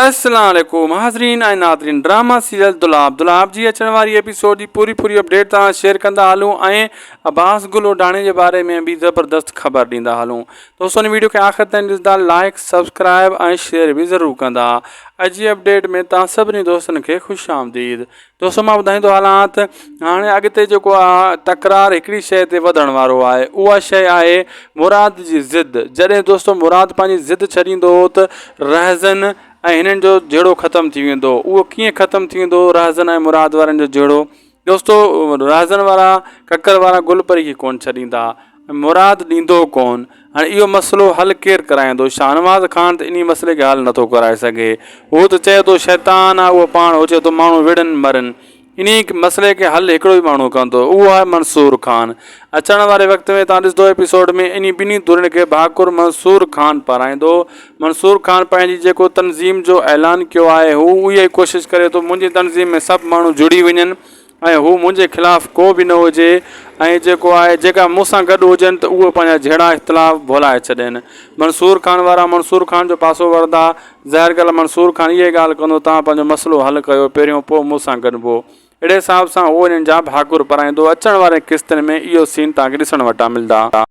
السلام عليڪم حاضرين ۽ ناظرين ڊراما سيريل دولاب دولاب جي اچڻ واري ايپيسوڊ جي پوري پوري اپڊيٽ توهان شيئر ڪندا هلون ۽ عباس گل اوڍاڻي جي باري ۾ به زبردست خبر ڏيندا هلون دوستو ان ويڊيو کي آخر تائين ڏسندا لائڪ سبسڪرائب ۽ شيئر به ضرور ڪندا اڄ جي اپڊيٽ ۾ توهان سڀني دوستن کي خوش آمديد دوستو مان ٻڌائيندو هلان ته هاڻي اڳتي جيڪو آ تڪرار هڪڙي شيء تي وڌڻ وارو آهي اها شيء آهي مراد جي ضد جڏهن دوستو مراد پنهنجي ضد ڇڏيندو ته رهزن ۽ هنن جو جهيڙو ختم ٿي ويندو اهو ڪيئن ختم ٿي ويندو رهزن ۽ مراد وارن جو جهيڙو دوستو رهزن وارا ڪڪر وارا گل پري کي ڪون ڇڏيندا مراد ڏيندو ڪون. هاڻي اهو مسئلو حل ڪير ڪرائيندو؟ شاهنواز خان ته انهي مسئلي کي حل نٿو ڪرائي سگهي. هو ته چئي ٿو شيطان آ اهو پاڻ هو چئي ٿو ماڻهو وڙهن مرن. انهي مسئلي کي حل هڪڙو ئي ماڻهو ڪندو اهو آهي منصور خان. اچڻ واري وقت ۾ توهان ڏسندو ايپيسوڊ ۾ انهي ٻنهي ڌرين کي ڀاڪر منصور خان پارائيندو. منصور خان پنهنجي جيڪو تنظيم جو اعلان ڪيو آهي هو اها ئي ڪوشش ڪري ٿو منهنجي تنظيم ۾ سڀ ماڻهو جڙي وڃن. ۽ هو منهنجي خلاف ڪو به نه هجي ۽ جيڪو آهي جيڪا مون سان گڏ هجن ته اهي پنهنجا جهيڙا اختلاف ڀلائي ڇڏين. منصور خان وارا منصور خان جو پاسو ورندا. ظاهر ڳالهه منصور خان اها ئي ڳالهه ڪندو توهان پنهنجو مسئلو حل ڪيو پهريون پوء مون سان گڏبو. اهڙي حساب سان هو انهن جا ڀاڪر پرائيندو. اچڻ وارين قسطن ۾ اهو سين توهان کي ڏسڻ وٽان ملدا.